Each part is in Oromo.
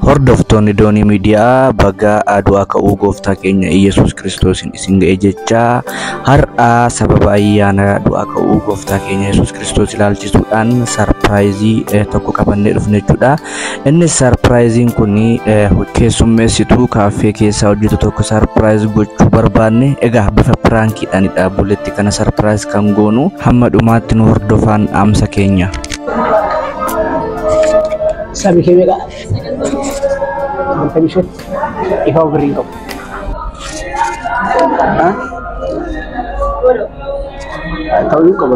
Hordoftoonni Doonii Miidiyaa baga du'aa ka'uu gooftaa keenya Iyyasuus Kiristoosiin isin ga'e jechaa har'a sababa ayyaana du'aa ka'uu gooftaa keenya Iyyasuus Kiristoos ilaalchisuudhaan sarpiraayizii tokko qabannee dhufne jechuudha. Innis sarpiraayiziin kun keessummeessituu kaaffee keessaa hojjetu tokko sarpiraayiz gochuu barbaanne. Egaa bifa piraankiidhaanidha buletti kana sarpiraayiz kan goonu. Hamma dhumaatti nu hordofaan dhaamsa keenya. Sabi kee meeqa? 95. Ifaa birrii hin qabu. Ta'uu hin qabu.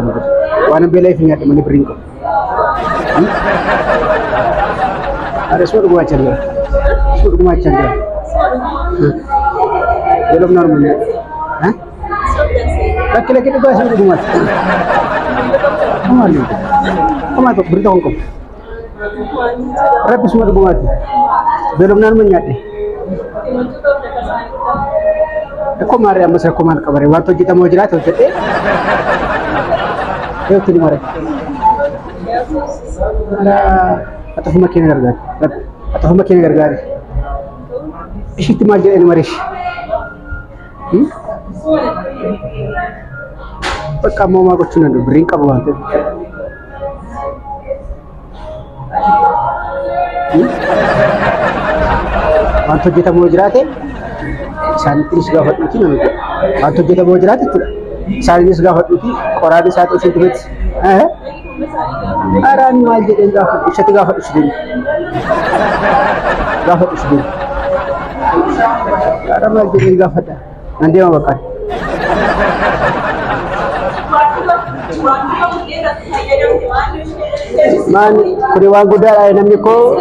Waan beela'eef nyaadhe malee birrii hin qabu. Ada semua dhugumaachaa jira. Semua dhugumaachaa jira. Belum normal. Ha? Lakki lakki dhugaa semua dhugumaati. Maali? Kama tokko birrii tokko hin qabu. Rabbi semua dhugumaati. Belum normal nyaadhe. Akkoo maarree ammas rakkoo maal qabare wanta hojjetamu jiraate hojjedhee. Eeyyuu ni mare. Atafuma keenya gargaari. Rabbi atafuma keenya gargaari. Ishitti maal jedhee ni mareeshi? Bakka ammoo maa gochuu danda'u birriin qabu waan ta'eef. Wanta hojjetamu jiraate isaanittinis gaafadhuuti nama jedha. Wanta hojjetamu jiraate jechuudha. Isaaninis gaafadhuuti qoraan isaa ta'u isin dhufetti. Araan maal jedheen gaafadhu ishatti gaafadhu si deemu. Gaafadhu si deemu. Ara maal jedheen gaafadha. Nan deema bakka. Maan kuni waan guddaadha namni koo.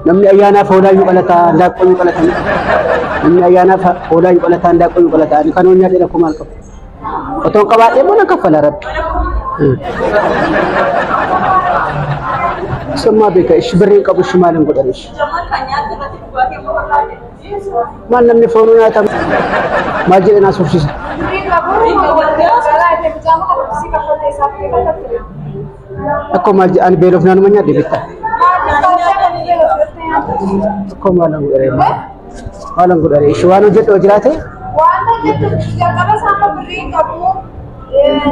Namni ayyaanaaf hoolaayyuu qalataa handaaqqooyyuu qalata. Namni ayyaanaaf hoolaayyuu qalataa handaaqqooyyuu qalata. Ani kan nyaadhe rakkoo maal qabu? Otoo hin qabaadhee immoo nan kaffala rabbi. Summaa beeka ishi birrii hin qabu ishi maal hin godhan ishi. Maal namni foonuu nyaata maal jedhee naa suufsisa? Akkoo maal jedhe ani beeloof naanuma nyaadhe beektaa? Akkoo maalan godhare maalan godhare ishi waan hojjedhu yoo jiraate. Waan hojjettu jalqaba isaa amma birrii hin qabu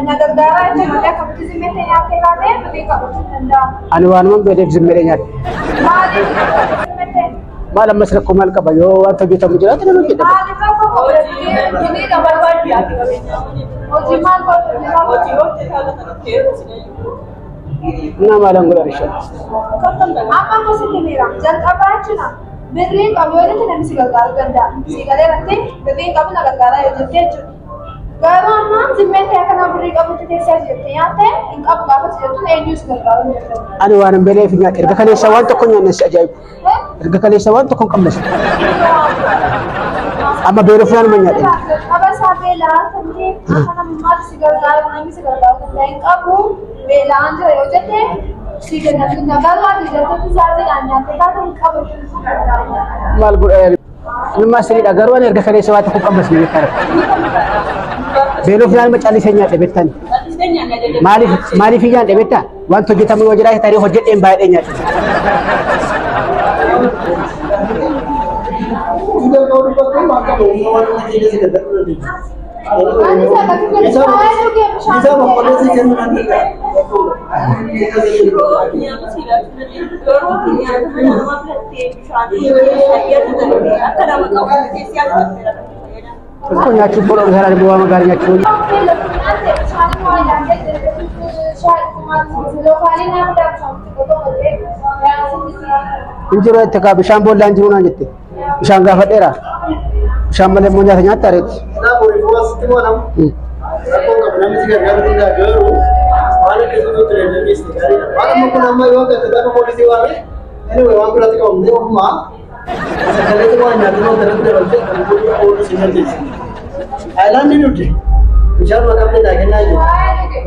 na gargaaraa jechuun malee akkamitti zimmeettee nyaattee kaatee birrii qabachuu hin danda'amu. Ani waanuman beeleef zimmeedhee nyaadhe. Maaliif zimmeettee? Maal ammas rakkoo maal qaba yoo wanta hojjetamu jiraate nan hojjedha. Maaliif rakkoo qaba? Birrii qaba. Hojii maal godhu? Innaa maalan godhare ishee? Amma akkasitti miira. Jalqabaa jechuudha. Birrii qabu yoo jette namni si gargaaruu danda'a. Si galee irratti birrii qabu na gargaaraa yoo jette jechuudha. Garuu amma zimmeettee akka nama birrii qabutti teessee as jettee nyaatte hin qabu gaafa si jettuun eenyu si gargaaruu hin danda'u. Ani waan hin beeleef nyaadhe. Erga kaleessa waan tokko hin nyaanne si ajaa'ibu. Erga kaleessa waan tokko hin qabne. Amma beeloof naanuma nyaadhe. Jalqaba isaa beelaa kan ta'e akka namummaatti si gargaaru namni si gargaaruu danda'a hin qabu beelaan jira yoo jette si kenna. Garuu ati jettetti zaaziidhaan nyaattee kaate hin qabu jechuun si gargaaru. Maal godha Ilma siriidha garuu ani erga kaleessa waan tokko hin qabne si beektaa. Beeloof naanuma callisee nyaadhe beektan. Maaliif maaliif nyaadhe beektaa? Wanta hojjetamu yoo jiraate tarii hojjedheen baay'ee nyaadhe. Ani sakati jedhe shaayii dhugee bishaan dhugee. Tokko nyaachuuf bola osoo bu'aa magaalaa nyaachuu. Hin jiru jette kaa bishaan boollaa hin jiru naan jette. Bishaan gaafadheera. Bishaan malee immoo nyaata nyaatta areeti.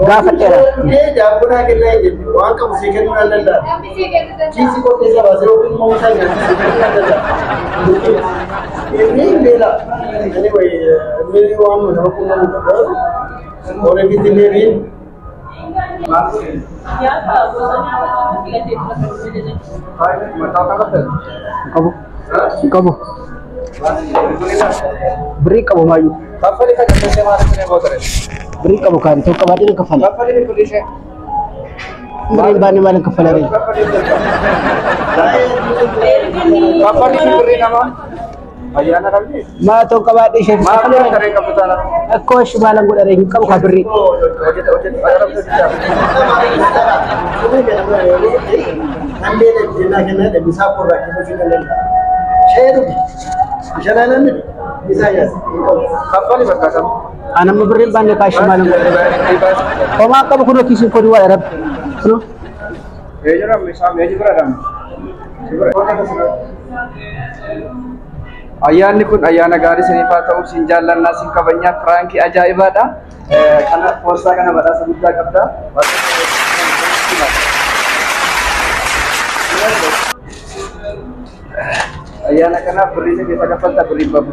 Gaafadheera. Qabu. Qabu. Birrii qabu maayyuu. Birrii qabu kaan tokko qabaadhee nan kaffala. Birriin baanee maal kaffala ree? Maa tokko qabaadhee ishee kaffala. Akkoo ishee maalan godha ree hin qabu kaa birrii. Anamma birriin baanee kaa ishee maalan godha ree? Homaa qabu kunoo kiisiin koo duwwaadha rabbi. Kunoo. Ayyaanni kun ayyaana gaarii isiniif haa ta'u, siin jaallannaa, siin kabajnaa, piraankii ajaa'ibaadha. Kana poostaa kana badhaasa guddaa qabda. Ayyaana kanaaf birrii isa keessa kaffalta birrii babu.